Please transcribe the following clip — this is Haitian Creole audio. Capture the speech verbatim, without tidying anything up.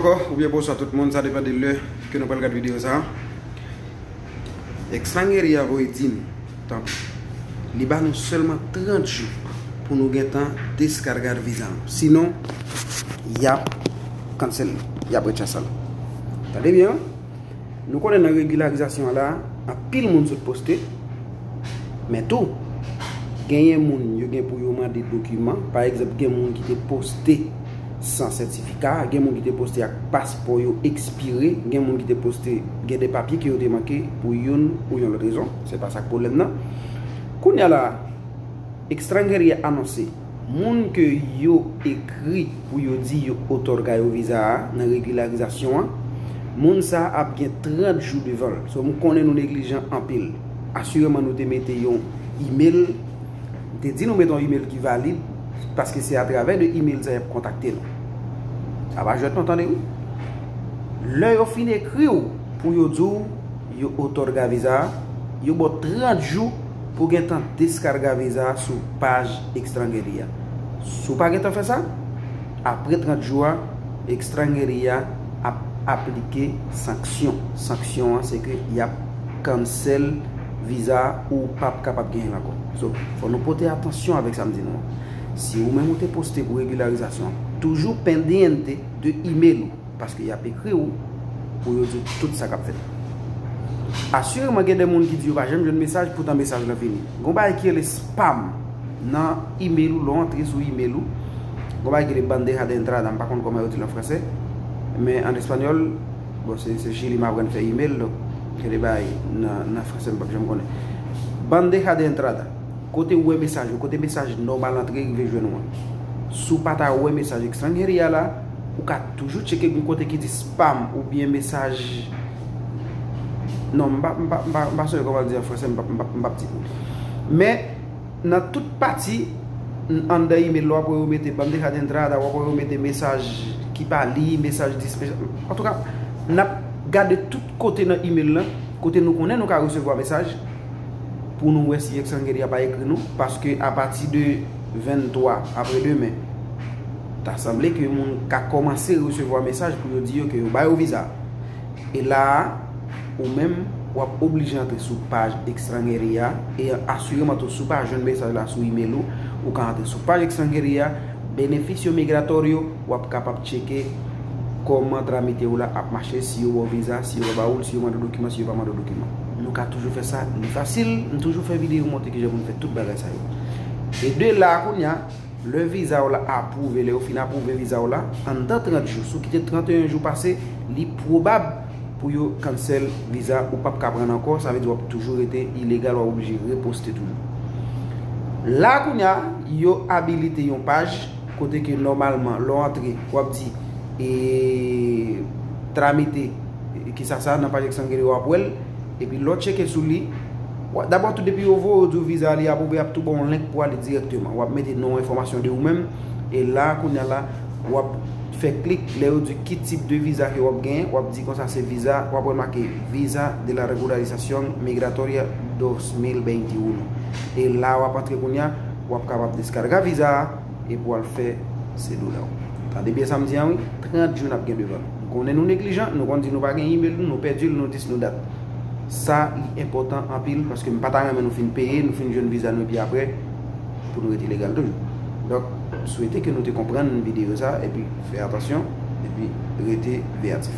Oubyen bonswa tout moun, sa depann de lè ke nou pral gad videyo sa. Extranjeria voye di n, tanpri, li ba nou sèlman trant jou pou nou gentan deskarga viza nou. Sinon, y ap cancel, y ap retire sa l. Tande byen, wi. Nou konnen nan regilarizasyon an la, anpil moun sot poste, men tou, genyen moun yo gen pou yo mande dokiman. Pa egzanp, gen moun ki te poste san sètifika, gen moun ki te poste ak paspò yo ekspire, gen moun ki te poste, gen de papye ke yo te manke pou youn ou yon lòt rezon. Se pa sa k pwoblèm nan. Kounye a la, Extranjeria anonse moun ke yo ekri pou yo di yo otorga yo viza a nan regilarizasyon an, moun sa a ap gen trant jou devan l. So, m konnen nou neglijan anpil. Asireman, nou te mete yon email. M te di nou mete yon email ki valid, paske se atravè de email sa y ap kontakte nou. Sa pa jwèt non, tande wi. Lè yo fin ekri w pou yo di w yo otorga viza a, yo ba w trant jou pou w gentan deskarga viza a sou paj Extranjeria. Si w pa gentan fè sa, apre trant jou a, Extranjeria ap aplike sanksyon. Sanksyon an, se ke y ap cancel viza a, ou p ap kapab genyen l ankò. So, fò nou pote atansyon avèk sa m di nou an. Si ou menm ou te poste pou regilarizasyon, toujou pendiente de email ou. Paske y ap ekri w pou yo di w tout sa k ap fèt. Asireman, gen de moun ki di yo pa janm jwenn mesaj, poutan mesaj lan vini. Gon bagay ki rele spam nan email ou, lè w antre sou email ou. Gon bagay ki rele bandeja de entrada, m pa konn kòman yo di l an fransè, men an espanyòl, bon, se, se Chili m aprann fè email, donk, gen de bagay nan, nan fransè m p ap janm konnen. Bandeja de entrada. Kote ou wè mesaj ou, kote mesaj nòmal antre rive jwenn ou an. Si w pa ta wè mesaj Extranjeria la, ou ka toujou tcheke yon kote ki di spam oubyen mesaj. Non, m pa, m pa, m pa, m pa sonje kòman l di an fransè, m p ap, m p ap, m p ap di. Men, nan tout pati, n-, anndan email la, w ap wè yo mete bandeja de entrada, w ap wè yo mete mesaj ki pa li, mesaj dis, mesaj, antouka, n ap gade tout kote nan email lan, kote nou konnen nou ka resevwa mesaj, pou nou wè si Extranjeria pa ekri nou, paske apati de venntwa, apre demen, ta sanble ke moun ka kòmanse resevwa mesaj pou yo di yo ke yo ba yo viza. E la a, ou menm, w ap oblije antre sou paj Extranjeria, e asireman tou, si w pa jwenn mesaj la sou email ou, ou ka antre sou paj Extranjeria, Beneficio Migratorio, w ap kapab tcheke kòman tramite w la ap mache, si yo ba w viza, si yo pa ba w l, si yo mande w dokiman, si yo pa mande w dokiman. Nou ka toujou fè sa, li fasil, m toujou fè videyo montre kijan pou n fè tout bagay sa yo. E de la a kounye a, lè viza w la apwouve, lè yo fin apwouve viza w la, anndan trant jou, si w kite tranteyen jou pase, li pwobab pou yo cancel viza, ou p ap ka pran l ankò, sa vle di w ap toujou rete ilegal, w ap oblije reposte toujou. La kounye a, yo abilite yon paj kote ke nòmalman, lè w antre, w ap di, e, tramite, e, kisa sa, nan paj Extranjeria w ap wè l, epi lè w tcheke sou li, w a, dabò tou depi yo voye w di w viza a li apwouve, y ap tou ba w yon link pou w ale dirèkteman. W ap mete non, enfòmasyon de ou menm, e la, kounye a la, w ap fè klik, lè yo di ki tip de viza ke w ap genyen, w ap di konsa se viza, w ap wè make Visa de la Regularización Migratoria dos mil veintiuno. E la w ap antre kounye a, w ap kapab deskarga viza a epi w al fè se dola w. Tande byen sa m di an wi, trant jou n ap gen devan nou. M konnen nou neglijan, nou konn di nou pa gen email nou, nou pèdi l, nou dis nou dat. Sa li enpòtan anpil, paske m pa ta renmen nou fin peye, nou fin jwenn viza nou, epi apre, pou nou rete ilegal toujou. Donk, m swete ke nou te konprann videyo sa, epi fè atansyon, epi rete veyatif.